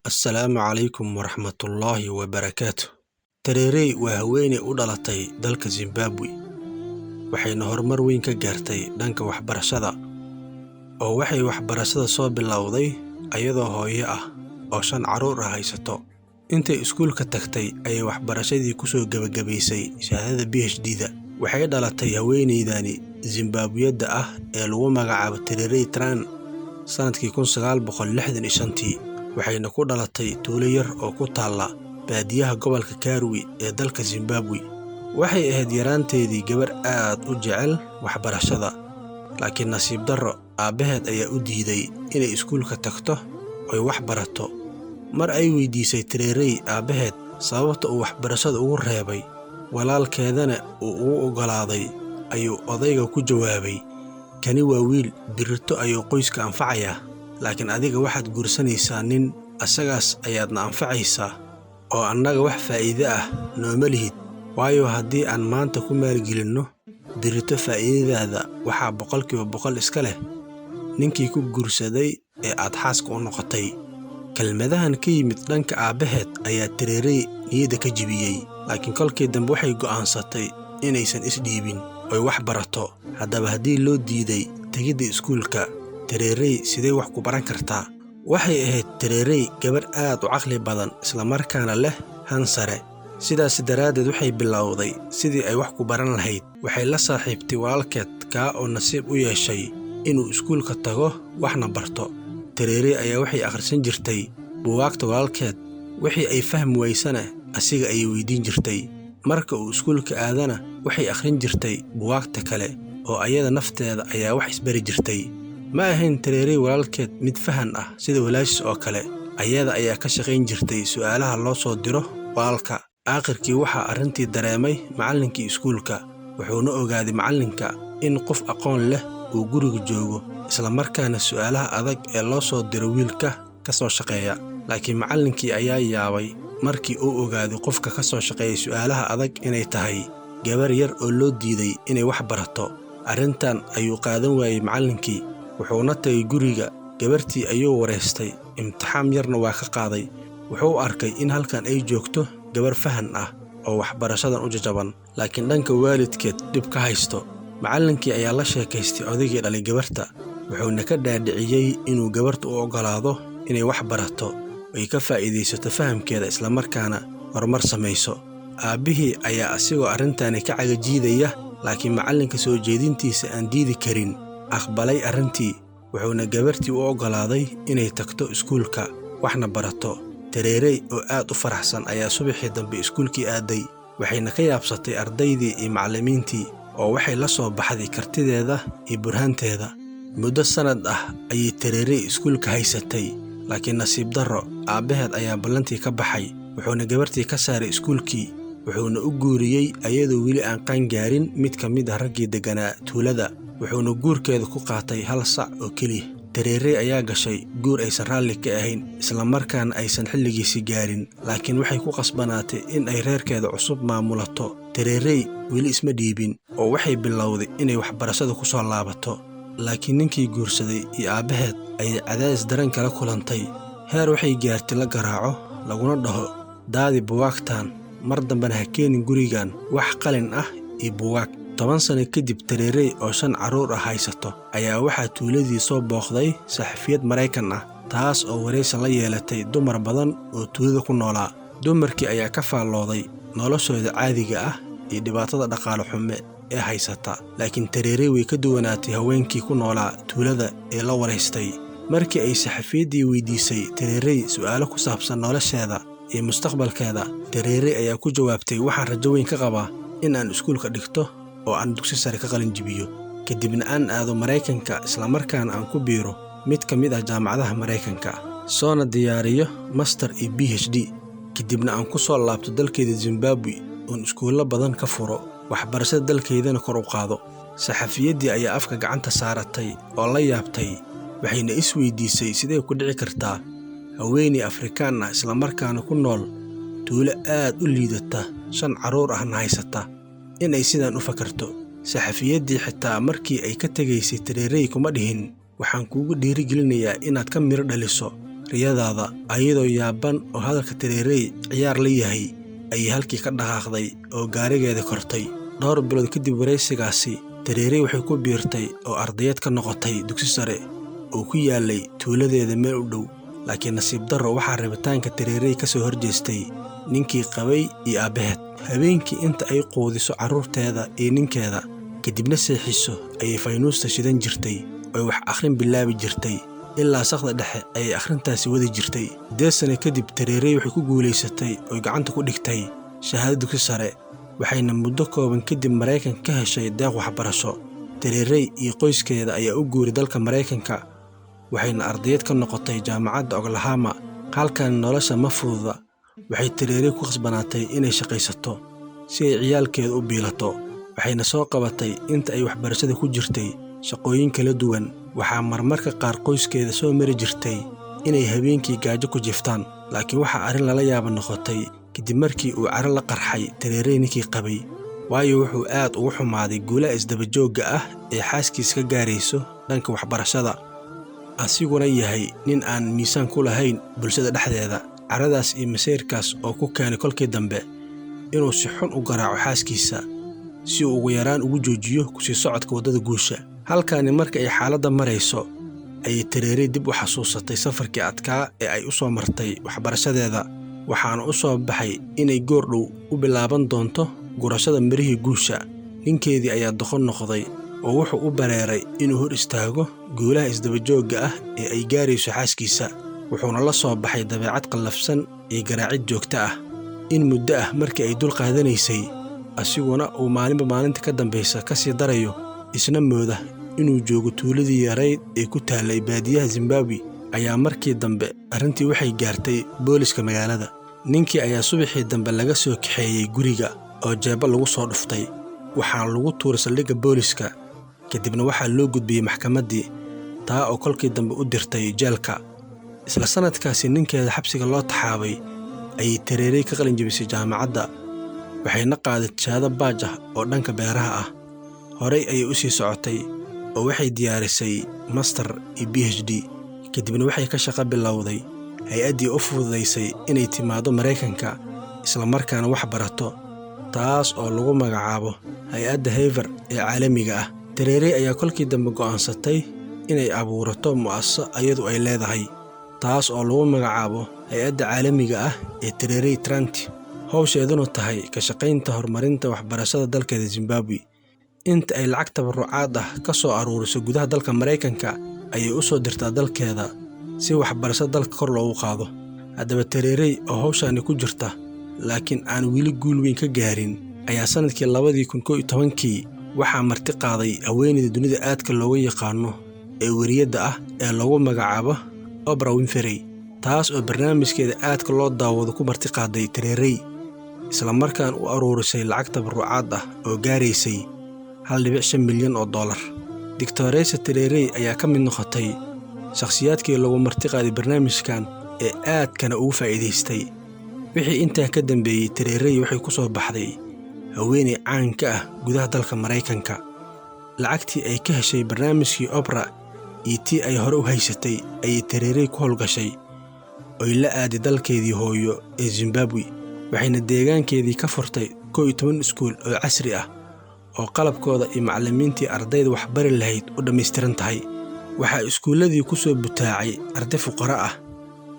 Assalaamu calaykum waraxmatullaahi wabarakaatu. Tereerey waa haweeney u dhalatay dalka Zimbabwe, waxayna horumar weyn ka gaartay dhanka waxbarashada, oo waxay waxbarashada soo bilowday ayadoo hooyo ah oo 5 carruur ah haysato. Intay iskuulka tagtay ayay waxbarashadii ku soo gebagabaysay shahaadada PhD-da. Waxay dhalatay haweeneydani Zimbabweyada ah ee lagu magacaabo Tereerey Tran sanadkii 1965, waxayna ku dhalatay tuulo yar oo ku taalla baadiyaha gobolka Karwi ee dalka Zimbabwe. Waxay ahayd yaraanteedii gabar aad u jecel waxbarashada, laakiin nasiib darro aabbaheed ayaa u diiday inay iskuulka tagto oy wax barato. Mar ay weydiisay Tereerey aabbaheed sababta uu waxbarashada ugu reebay, walaalkeedana uu ugu oggolaaday, ayuu odayga ku jawaabay, "Kani waa wiil birrito ayuu qoyska anfacayaa, laakiin adiga waxaad guursanaysaa nin, asagaas ayaadna anfacaysaa, oo annaga wax faa'iido ah nooma lihid, waayo haddii aan maanta ku maalgelinno, birrito faa'iidadaada waxaa 100% iska leh ninkii ku guursaday ee aad xaaska u noqotay." Kelmadahan ka yimid dhanka aabbaheed ayaa Tereerey niyadda ka jebiyey, laakiin kolkii dambe waxay go'aansatay inaysan isdhiibin oy wax barato. Haddaba haddii loo diiday tegidda iskuulka, Tereerey sidee wax ku baran kartaa? Waxay ahayd Tereerey gabar aad u caqli badan islamarkaana leh han sare. Sidaas daraaddeed waxay bilowday sidii ay wax ku baran lahayd. Waxay la saaxiibtay walaalkeed kaa oo nasiib u yeeshay inuu iskuulka tago waxna barto. Tereerey ayaa waxay akhrisan jirtay buugaagta walaalkeed, wixii ay fahmi waysana asiga ayay weydiin jirtay. Marka uu iskuulka aadana waxay akhrin jirtay buugaagta kale oo ayada nafteeda ayaa wax isbari jirtay. Ma ahayn Tereerey walaalkeed mid fahan ah sida walaashiis oo kale. Ayada ayaa ka shaqayn jirtay su'aalaha loo soo diro walaalka. Aakhirkii waxaa arrintii dareemay macallinkii iskuulka, wuxuuna ogaaday macallinka in qof aqoon leh uu guriga joogo, isla markaana su'aalaha adag ee loo soo diro wiilka ka soo shaqeeya. Laakiin macallinkii ayaa yaabay markii uu ogaaday qofka ka soo shaqeeya su'aalaha adag inay tahay gabar yar oo loo diiday inay wax barato. Arrintan ayuu qaadan waayey macallinkii, wuxuuna tagay guriga. Gabartii ayuu wareystay, imtixaan yarna waa ka qaaday. Wuxuu arkay in halkan ay joogto gabar fahan ah oo waxbarashadan u jajaban, laakiin dhanka waalidkeed dhib ka haysto. Macallinkii ayaa la sheekaystay odaygii dhalay gabarta, wuxuuna ka dhaadhiciyey inuu gabarta u oggolaado inay wax barato, ay ka faa'iidaysato fahamkeeda islamarkaana horumar samayso. Aabbihii ayaa asigoo arrintani ka cagajiidaya, laakiin macallinka soo jeedintiisa aan diidi karin, aqbalay arrintii, wuxuuna gabartii u oggolaaday inay tagto iskuulka waxna barato. Tereerey oo aad u faraxsan ayaa subaxii dambe iskuulkii aaday, waxayna ka yaabsatay ardaydii iyo macallimiintii oo waxay la soo baxday kartideeda iyo burhaanteeda. Muddo sanad ah ayay Tereerey iskuulka haysatay, laakiin nasiib darro aabbaheed ayaa ballantii ka baxay, wuxuuna gabartii ka saaray iskuulkii, wuxuuna u guuriyey ayadoo weli aan qaan gaarin mid ka mid ah raggii degganaa tuulada, wuxuuna guurkeeda ku qaatay 1 sac oo keliya. Tereerey ayaa gashay guur aysan raalli ka ahayn, islamarkaana aysan xilligiisii gaarin, laakiin waxay ku qasbanaatay in ay reerkeeda cusub maamulato. Tereerey weli isma dhiibin oo waxay bilowday inay waxbarashada ku soo laabato, laakiin ninkii guursaday iyo aabbaheed ayay cadaadis daran kala kulantay. Heer waxay gaartay la garaaco, laguna dhaho daadi buugaagtan, mar dambena ha keenin gurigan wax qalin ah iyo buugaag. 10 sano kadib Tereerey oo 5 carruur ah haysato ayaa waxaa tuuladii soo booqday saxafiyad Maraykan ah, taas oo wareysi la yeelatay dumar badan oo tuulada ku noolaa. Dumarkii ayaa ka faallooday noloshooda caadiga ah iyo dhibaatada dhaqaale xume ee haysata, laakiin Tereerey way ka duwanaatay haweenkii ku noolaa tuulada ee la wareystay. Markii ay saxafiyaddii weydiisay Tereerey su'aalo ku saabsan nolosheeda iyo mustaqbalkeeda, Tereerey ayaa ku jawaabtay, "Waxaan rajo weyn ka qabaa in aan iskuulka dhigto oo aan dugsi sare ka qalin jibiyo, kadibna aan aado Maraykanka islamarkaana aan ku biiro mid ka mid ah jaamacadaha Maraykanka, soona diyaariyo master iyo PhD, kadibna aan ku soo laabto dalkayda Zimbabwe oon iskuullo badan ka furo, waxbarashada dalkaydana kor u qaado." Saxafiyaddii ayaa afka gacanta saaratay oo la yaabtay, waxayna is weydiisay sidee ku dhici kartaa haweeney Afrikaan ah islamarkaana ku nool tuulo aad u liidata, 5 carruur ahna haysata, in ay sidaan u fakarto. Saxafiyaddii xitaa markii ay ka tegaysay Tereerey kuma dhihin, "Waxaan kuugu dhiirigelinayaa inaad ka miro dhaliso riyadaada. Ayadoo yaaban oo hadalka Tereerey ciyaar la yahay ayay halkii ka dhaqaaqday oo gaarigeeda kortay. Dhowr bilood kadib waraysigaasi, Tereerey waxay ku biirtay oo ardayeed ka noqotay dugsi sare oo ku yaalay tuuladeeda meel u dhow. Laakiin nasiib darro, waxaa rabitaanka Tereerey ka soo horjeestay ninkii qabay iyo aabbaheed. Habeenkii inta ay quudiso carruurteeda iyo ninkeeda kadibna seexiso ayay faynuusta shidan jirtay oy wax akhrin bilaabi jirtay. Ilaa saqda dhexe ayay akhrintaasi wadi jirtay. 8 sano kadib, Tereerey waxay ku guulaysatay oy gacanta ku dhigtay shahaado dugsi sare, waxayna muddo kooban kadib Maraykanka ka heshay deeq waxbarasho. Tereerey iyo qoyskeeda ayaa u guuray dalka Maraykanka, waxayna ardayeed ka noqotay jaamacadda Oklahoma. Halkan nolosha ma fududa. Waxay Tereerey ku khasbanaatay inay shaqaysato si ay ciyaalkeeda u biilato, waxayna soo qabatay inta ay waxbarashada ku jirtay shaqooyin kala duwan. Waxaa marmarka qaar qoyskeeda soo mari jirtay inay habeenkii gaajo ku jiftaan. Laakiin waxaa arrin lala yaaba noqotay kadib markii uu caro la qarxay Tereerey ninkii qabay, waayo wuxuu aad ugu xumaaday guulaha isdabajoogga ah ee xaaskiisa ka gaarayso dhanka waxbarashada, asiguna yahay nin aan miisaan ku lahayn bulshada dhexdeeda. Caradaas iyo masayrkaas oo ku keenay kolkii dambe inuu si xun u garaaco xaaskiisa si uu ugu yaraan ugu joojiyo kusii socodka waddada guusha. Halkaani marka ay xaaladda marayso ayay Tereerey dib u xasuusatay safarkii adkaa ee ay u soo martay waxbarashadeeda, waxaana u soo baxay inay goor dhow u bilaaban doonto gurashada mirihii guusha. Ninkeedii ayaa doqon noqday oo wuxuu u bareeray inuu hor istaago guulaha isdabajoogga ah ee ay gaarayso xaaskiisa, wuxuuna la soo baxay dabeecad qallafsan iyo garaacid joogto ah. In muddo ah markii ay dul qaadanaysay, asiguna uu maalinba maalinta ka dambaysa ka sii darayo, isna mooda inuu joogo tuuladii yarayd ee ku taallay baadiyaha Zimbabwe, ayaa markii dambe arrintii waxay gaartay booliska magaalada. Ninkii ayaa subaxii dambe laga soo kaxeeyey guriga oo jeebba lagu soo dhuftay, waxaana lagu tuuray saldhigga booliska, kadibna waxaa loo gudbiyey maxkamaddii, taa oo kolkii dambe u dirtay jeelka. Isla sanadkaasi ninkeeda xabsiga loo taxaabay ayay Tereerey ka qalinjebisay jaamacadda, waxayna qaaday shahaado baaj ah oo dhanka beeraha ah. Horey ayay u sii socotay oo waxay diyaarisay master iyo PhD, kadibna waxay ka shaqo bilowday hay-addii u fududaysay inay timaado Maraykanka isla markaana wax barato, taas oo lagu magacaabo hay-adda Hever ee caalamiga ah. Tereerey ayaa kolkii dambe go'aansatay inay abuurato mu'asaso ayadu ay leedahay, taas oo lagu magacaabo hay-adda caalamiga ah ee Tereerey Trant, howsheeduna tahay ka shaqaynta horumarinta waxbarashada dalkeeda Zimbabwe. Inta ay lacag tabarucaad ah ka soo aruuriso gudaha dalka Maraykanka ayay u soo dirtaa dalkeeda si waxbarashada dalka kor loogu qaado. Haddaba Tereerey oo hawshaani ku jirta laakiin aan weli guul weyn ka gaarin ayaa sanadkii 2011 waxaa marti qaaday haweeneyda dunida aadka looga yaqaano ee weriyadda ah ee lagu magacaabo Oprah Winfrey, taas oo barnaamijkeeda aadka loo daawado ku marti qaaday Tereerey, isla markaana u aruurisay lacag tabarucaad ah oo gaaraysay $1.5 milyan. Doctoresa Tereerey ayaa ka mid noqotay shakhsiyaadkii lagu marti qaaday barnaamijkan ee aadkana ugu faa'iidaystay. Wixii intaa ka dambeeyey, Tereerey waxay ku soo baxday haweeney caan ka ah gudaha dalka Maraykanka. Lacagtii ay ka heshay barnaamijkii Oprah iyo tii ay hore u haysatay ayay Tereerey ku howlgashay oy la aaday dalkeedii hooyo ee Zimbabwe, waxayna deegaankeedii ka furtay 11 iskuul oo casri ah oo qalabkooda iyo macallimiintii ardayda waxbari lahayd u dhammaystiran tahay. Waxaa iskuulladii ku soo butaacay arday fuqaro ah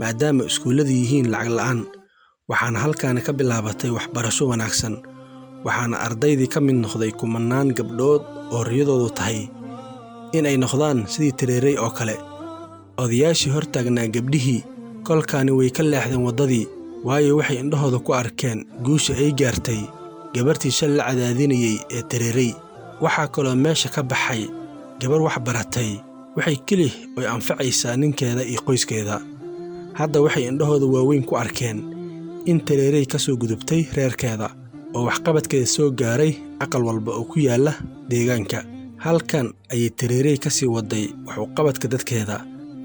maadaama iskuulladu yihiin lacag la'aan, waxaana halkaani ka bilaabatay waxbarasho wanaagsan, waxaana ardaydii ka mid noqday kumanaan gabdhood oo riyadoodu tahay in ay noqdaan sidii Tereerey oo kale. Odayaashii hortaagnaa gabdhihii kolkaani way ka leexdeen waddadii, waayo waxay indhahooda ku arkeen guusha ay gaartay gabartii shal la cadaadinayay ee Tereerey. Waxaa kaloo meesha ka baxay gabar wax baratay waxay keli oy anfacaysaa ninkeeda iyo qoyskeeda. Hadda waxay indhahooda waaweyn ku arkeen in Tereerey ka soo gudubtay reerkeeda oo waxqabadkeeda soo gaaray aqal walba oo ku yaalla deegaanka. Halkan ayay Tereerey ka sii waday wax u qabadka dadkeeda,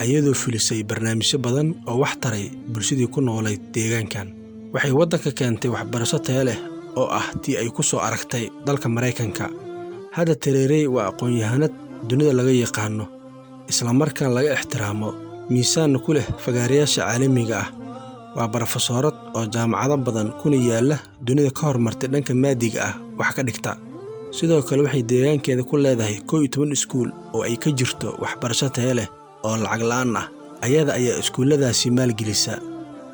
ayadoo fulisay barnaamijyo badan oo wax taray bulshadii ku noolayd deegaankan. Waxay waddanka keentay waxbarasho tayo leh oo ah tii ay ku soo aragtay dalka Maraykanka. Hadda Tereerey waa aqoon-yahanad dunida laga yaqaano, isla markaana laga ixtiraamo Miisaanna ku leh fagaarayaasha caalamiga ah. Waa barofesoorad oo jaamacado badan kuna yaalla dunida ka horumartay dhanka maadiga ah wax ka dhigta. Sidoo kale waxay deegaankeeda ku leedahay 11 iskuul oo ay ka jirto waxbarasho tayo leh oo lacag la'aan ah. Ayada ayaa iskuulladaasi maalgelisa.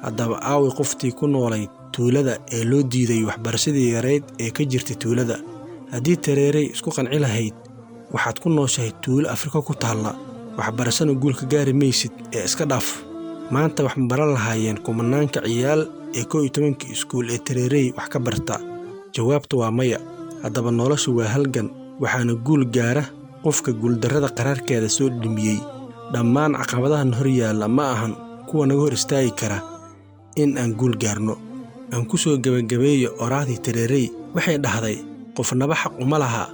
Haddaba aaway qoftii ku noolayd tuulada ee loo diiday waxbarashadii yarayd ee ka jirtay tuulada? Haddii Tereerey isku qanci lahayd, waxaad ku nooshahay tuulo Afrika ku taalla, waxbarashana guul ka gaari maysid ee iska dhaaf. Maanta wax ma baran lahaayeen kumanaanka ciyaal ee 11-ka iskuul ee Tereerey wax ka barta? Jawaabtu waa maya. Haddaba noloshu waa halgan, waxaana guul gaara qofka guuldarrada qaraarkeeda soo dhimiyey. Dhammaan caqabadahan hor yaalla ma ahan kuwa naga hor istaagi kara in aan guul gaarno. Aan ku soo gebagabeeyo oraahdii Tereerey. Waxay dhahday, qofnaba xaq uma laha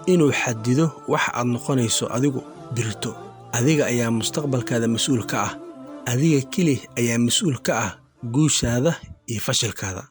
inuu xaddido waxa aad noqonayso adigu birto. Adiga ayaa mustaqbalkaada mas'uul ka ah. Adiga keli ayaa mas'uul ka ah guushaada iyo fashilkaada.